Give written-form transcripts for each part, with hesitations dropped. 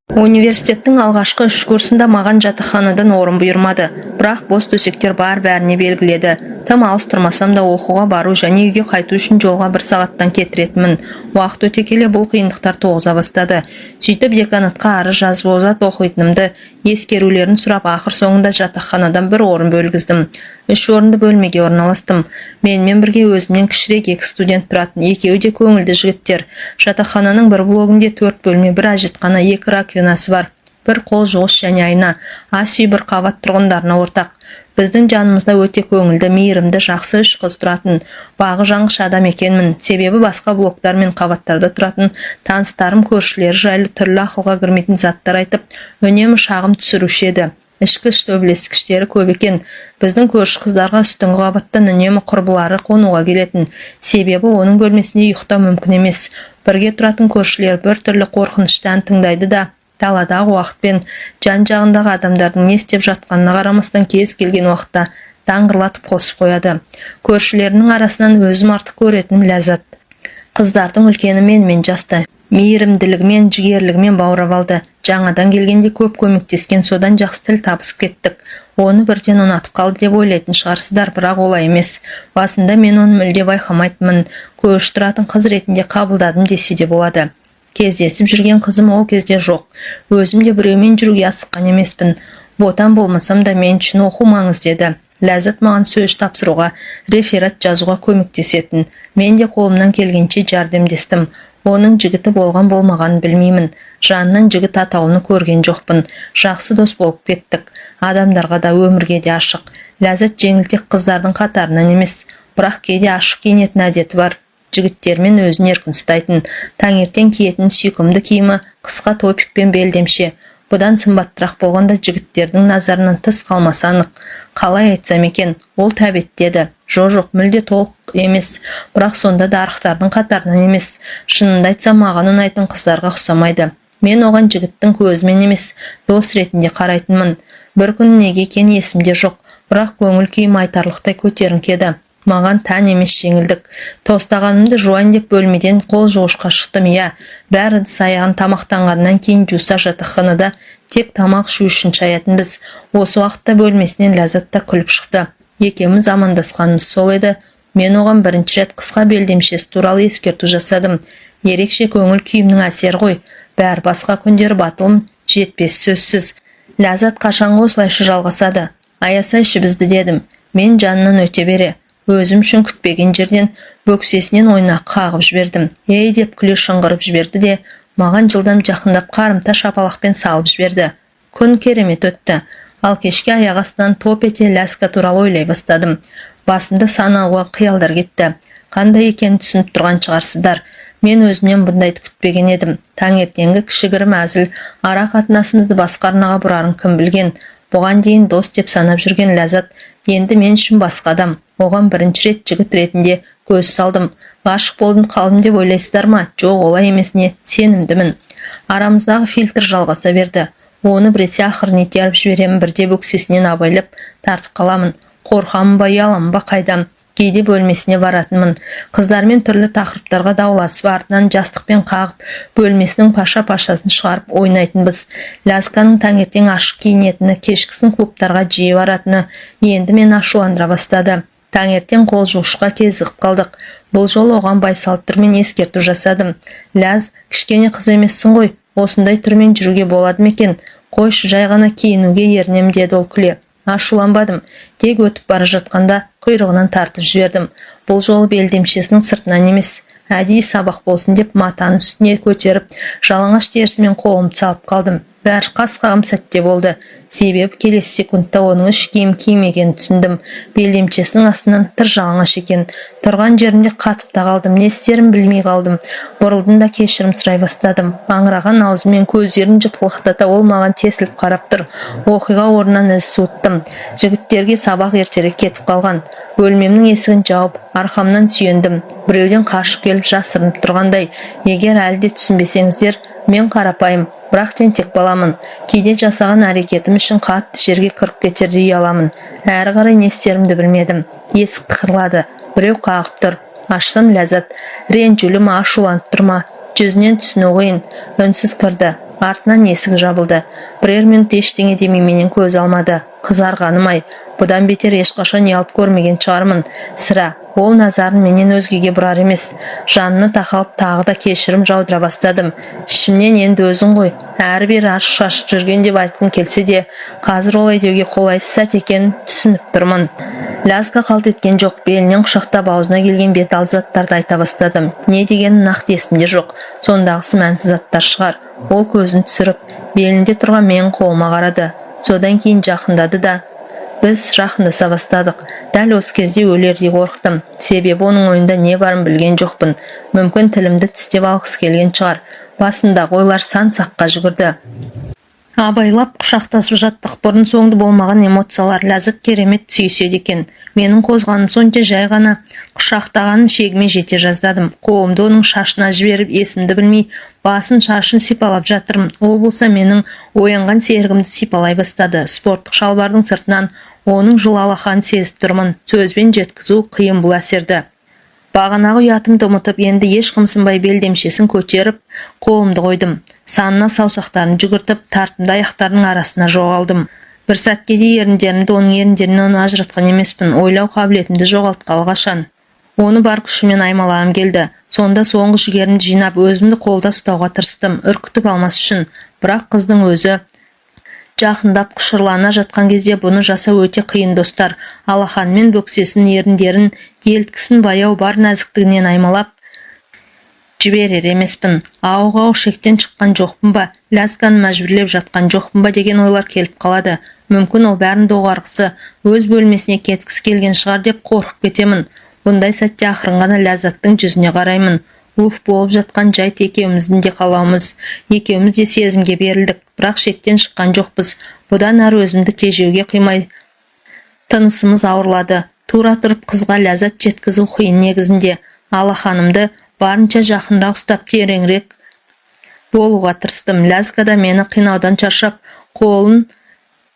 Университеттің алғашқы үш курсында маған жатақханадан орын бұйырмады. Бірақ бос төсектер бар, бәріне белгілі еді. Тым алыс тұрмасам да, оқуға бару және үйге қайту үшін жолға бір сағаттан кетіретінмін. Уақыт өте келе бұл қиындықтар туғыза бастады. Сөйтіп, деканатқа арыз жазып, озат оқитынымды ескерулерін сұрап, ақыр соңында жатақханадан бір орын бөлгіздім. Үш орынды бөлмеге орналастым. Менімен бірге өзімнен кішірек екі студент тұратын. Екеуі де көңілді жігіттер. Жатақхананың бір блогінде төрт бөлме, бір әжетхана, екі раковинасы бар, бір қол жуғыш және айна. Ас үй бір қабат тұрғындарына ортақ. Біздің жанымызда өте көңілді, мейірімді, жақсы үш қыз тұратын. Бағы жанғыш адам екенмін. Себебі басқа блоктар мен қабаттарда тұратын таныстарым көршілері жайлы түрлі ақылға кірмейтін заттар айтып, үнемі шағым түсіруші еді. Ішкі төбелескіштері көп екен. Біздің көрші қыздарға үстіңгі қабаттан үнемі құрбылары қонуға келетін. Себебі оның бөлмесінде ұйықтау мүмкін емес. Бірге тұратын көршілер бір түрлі қорқынышты ән тыңдайды да, даладағы уақытпен жан-жағындағы адамдардың не істеп жатқанына қарамастан, кез келген уақытта даңғырлатып қосып қояды. Көршілерінің арасынан өзім артық көретінім Ләззат. Қыздардың үлкені, менімен жасты. Мейірімділігімен, жігерлігімен баурап алды. Жаңадан келгенде көп көмектескен, содан жақсы тіл табысып кеттік. Оны бірден ұнатып қалды деп ойлайтын шығарсыздар, бірақ олай емес. Басында мен оны мүлде байқамайтынмын. Көрші тұратын қыз ретінде қабылдадым десе де болады. Кездесіп жүрген қызым ол кезде жоқ. Өзім де біреумен жүруге асыққан емеспін. Ботан болмасам да, мен үшін оқу маңызды еді. Ләззат маған сөз тапсыруға, реферат жазуға көмектесетін. Мен де қолымнан келгенше жәрдемдестім. Оның жігіті болған болмағанын білмеймін. Жанынан жігіт атаулыны көрген жоқпын. Жақсы дос болып кеттік. Адамдарға да, өмірге де ашық. Ләззат жеңілтек қыздардың қатарынан емес, бірақ кейде ашық киінетін әдеті бар. Жігіттермен өзін еркін ұстайтын. Таңертең киетін сүйкімді киімі қысқа топик пен белдемше. Бұдан сымбаттырақ болғанда, жігіттердің назарынан тыс қалмасы анық. Қалай айтсам екен, ол тәбетті еді. Жо, жоқ, мүлде толық емес, бірақ сонда да арықтардың қатарынан емес. Шынымды айтсам, маған ұнайтын қыздарға ұқсамайды. Мен оған жігіттің көзімен емес, дос ретінде қарайтынмын. Бір күні, неге екені есімде жоқ, бірақ көңіл күйім айтарлықтай көтеріңкі еді. Маған тән емес жеңілдік. Тостағанымды жуайын деп бөлмеден қол жуғышқа шықтым. Иә, бәрі ыдыс аяғын тамақтанғаннан кейін жуса, жатақханада тек тамақ ішу үшін шаятынбыз. Осы уақытта бөлмесінен Ләззат та күліп шықты. Екеуміз амандасқанымыз сол еді, мен оған бірінші рет қысқа белдемшесі туралы ескерту жасадым. Ерекше көңіл күйімнің әсері ғой бәрі, басқа күндері батылым жетпес сөзсіз. «Ләззат, қашанғы осылайша жалғасады? Аясайшы бізді», — дедім мен жанынан өте бере. Өзім үшін күтпеген жерден бөксесінен ойнақ қағып жібердім. «Ей!» деп күле шыңғырып жіберді де, маған жылдам жақындап, қарымта шапалақпен салып жіберді. Күн керемет өтті. Ал кешке аяқ астынан топ ете Ләзка туралы ойлай бастадым. Басымда сан алуан қиялдар кетті. Қандай екенін түсініп тұрған шығарсыздар. Мен өзімнен бұндайды күтпеген едім. Таңертеңгі кішігірім әзіл ара қатынасымызды басқа арнаға бұрарын кім білген? Бұған дейін дос деп санап жүрген Ләззат енді мен үшін басқа адам. Оған бірінші рет жігіт ретінде көз салдым. Ғашық болдым қалдым деп ойлайсыздар ма? Жоқ, олай емесіне сенімдімін. Арамыздағы фильтр жалғаса берді. Оны біресе ақырын итеріп жіберемін, бірде бөксесінен абайлап тартып қаламын. Қорқамын ба, ұяламын ба, қайдам. Кейде бөлмесіне баратынмын. Қыздармен түрлі тақырыптарға дауласып, артынан жастықпен қағып, бөлмесінің паша-пашасын шығарып ойнайтынбыз. Ләзканың таңертең ашық киінетіні, кешкісін клубтарға жиі баратыны енді мені ашуландыра бастады. Таңертең қол жуғышқа кезігіп қалдық. Бұл жолы оған байсалды түрмен ескерту жасадым. «Ләз, кішкене қыз емессің ғой, осындай түрмен жүруге болады ма екен? Қойшы, жай ғана киінуге ерінем», — деді ол күле. Ашуланбадым, тек өтіп бара жатқанда құйрығынан тартып жібердім. Бұл жолы белдемшесінің сыртынан емес, әдейі сабақ болсын деп матаның үстіне көтеріп, жалаңаш терісімен қолымды салып қалдым. Бәрі қас қағым сәтте болды. Себебі келесі секундта оның іш киім кимегенін түсіндім. Белдемшесінің астынан тыр жалаңаш екен. Тұрған жерімде қатып та қалдым, не істерімді білмей қалдым. Бұрылдым да кешірім сұрай бастадым. Аңыраған аузымен көздерін жыпылықтата ол маған тесіліп қарап тұр. Оқиға орнынан із суыттым. Жігіттерге сабақ ертерек кетіп қалған. Бөлмемнің есігін жауып, арқамнан сүйендім. Біреуден қашып келіп жасырынып тұрғандай. Егер әлі де түсінбесеңіздер, мен қарапайым, бірақ тентек баламын. Кейде жасаған әрекетім үшін қатты жерге кіріп кетердей ұяламын. Әрі қарай не істерімді білмедім. Есік тықырлады. Біреу қағып тұр. Ашсам, Ләззат. Ренжулі ма, ашуланып тұр ма, жүзінен түсіну қиын. Үнсіз кірді. Артынан есік жабылды. Бірер минут ештеңе демей, менен көз алмады. Қызарғаным-ай, бұдан бетер ешқашан ұялып көрмеген шығармын, сірә. Ол назарын менен өзгеге бұрар емес. Жанына тақалып, тағы да кешірім жаудыра бастадым. Ішімнен енді өзің ғой, әрі-бері ашық-шашық жүрген деп айтқым келсе де, қазір олай деуге қолайсыз сәт екенін түсініп тұрмын. Лязга қалт еткен жоқ. Белінен құшақтап, аузына келген бет алды заттарды айта бастадым. Не дегенім нақты есімде жоқ, сондағысы мәнсіз заттар шығар. Ол көзін түсіріп, белінде тұрған менің қолыма қарады. Содан кейін жақындады да, біз жақындаса бастадық. Дәл осы кезде өлердей қорықтым, себебі оның ойында не барын білген жоқпын. Мүмкін, тілімді тістеп алғысы келген шығар. Басымдағы ойлар сан саққа жүгірді. Абайлап құшақтасып жаттық. Бұрын соңды болмаған эмоциялар. Ләззат керемет сүйіседі екен. Менің қозғаным сонша, жай ғана құшақтағаным шегіме жете жаздадым. Қолымды оның шашына жіберіп, есімді білмей, басын, шашын сипалап жатырмын. Ол болса, менің оянған серігімді сипалай бастады. Спорттық шалбардың сыртынан оның жылы алақанын сезіп тұрмын. Сөзбен жеткізу қиын бұл әсерді. Бағанағы ұятымды ұмытып, енді еш қымсынбай, белдемшесін көтеріп, қолымды қойдым. Санына саусақтарын жүгіртіп, тартымды аяқтарының арасына жоғалдым. Бір сәтке де еріндерімді оның еріндерінен ажыратқан емеспін. Ойлау қабілетімді жоғалтқалы қашан. Оны бар күшіммен аймалағым келді. Сонда соңғы жігерімді жинап, өзімді қолда ұстауға тырыстым, үркітіп алмас үшін. Бірақ қыздың өзі жақындап, құшырлана жатқан кезде бұны жасау өте қиын, достар. Алақанымен бөксесін, еріндерін, елткісін баяу, бар нәзіктігінен аймалап жіберер емеспін. Ауық-ауық, шектен шыққан жоқпын ба, Лязганы мәжбүрлеп жатқан жоқпын ба деген ойлар келіп қалады. Мүмкін, ол бәрін доғарғысы, өз бөлмесіне кеткісі келген шығар деп қорқып кетемін. Бұндай сәтте ақырын ғана Ләззаттың жүзіне қараймын. Уф, болып жатқан жайт екеуміздің де қалауымыз. Екеуміз де сезімге берілдік, бірақ шектен шыққан жоқпыз. Бұдан әрі өзімді тежеуге қимай, тынысымыз ауырлады. Тура тұрып қызға ләззат жеткізу қиын негізінде. Алақанымды барынша жақынырақ ұстап, тереңірек болуға тырыстым. Лязга да мені қинаудан шаршап, қолын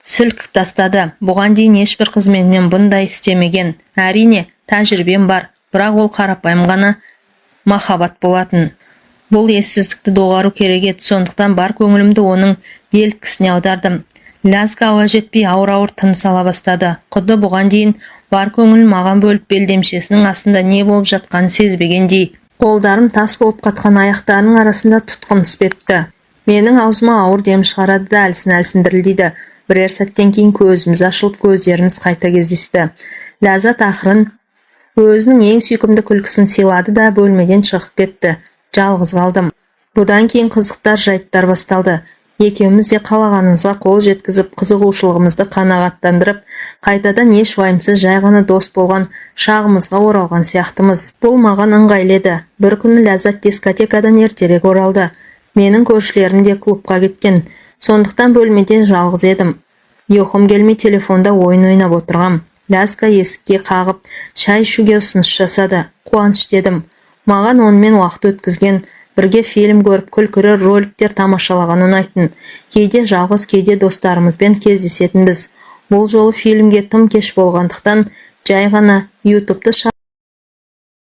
сілкіп тастады. Бұған дейін ешбір қыз менімен бұндай істемеген. Әрине, тәжірибем бар, бірақ ол қарапайым ғана махаббат болатын. Бұл ессіздікті доғару керек еді. Сондықтан бар көңілімді оның елткісіне аудардым. Лязга ауа жетпей, ауыр-ауыр тыныс ала бастады. Құдды бұған дейін бар көңілін маған бөліп, белдемшесінің астында не болып жатқанын сезбегендей. Қолдарым тас болып қатқан аяқтарының арасында тұтқын іспетті. Менің аузыма ауыр дем шығарады да, әлсін-әлсін дірілдейді. Бірер сәттен кейін көзіміз ашылып, көздеріміз қайта кездесті. Ләззат ақырын өзінің ең сүйкімді күлкісін сыйлады да, бөлмеден шығып кетті. Жалғыз қалдым. Бұдан кейін қызықтар, жайттар басталды. Екеуміз де қалағанымызға қол жеткізіп, қызығушылығымызды қанағаттандырып, қайтадан еш уайымсыз жай ғана дос болған шағымызға оралған сияқтымыз. Бұл маған ыңғайлы еді. Бір күні Ләззат дискотекадан ертерек оралды. Менің көршілерім де клубқа кеткен, сондықтан бөлмеде жалғыз едім. Ұйқым келмей, телефонда ойын ойнап отырғам. Лязга есікке қағып, шай ішуге ұсыныс жасады. Қуанышты едім. Маған онымен уақыт өткізген, бірге фильм көріп, күлкілі роликтер тамашалаған ұнайтын. Кейде жалғыз, кейде достарымызбен кездесетінбіз. Бұл жолы фильмге тым кеш болғандықтан, жай ғана ютубты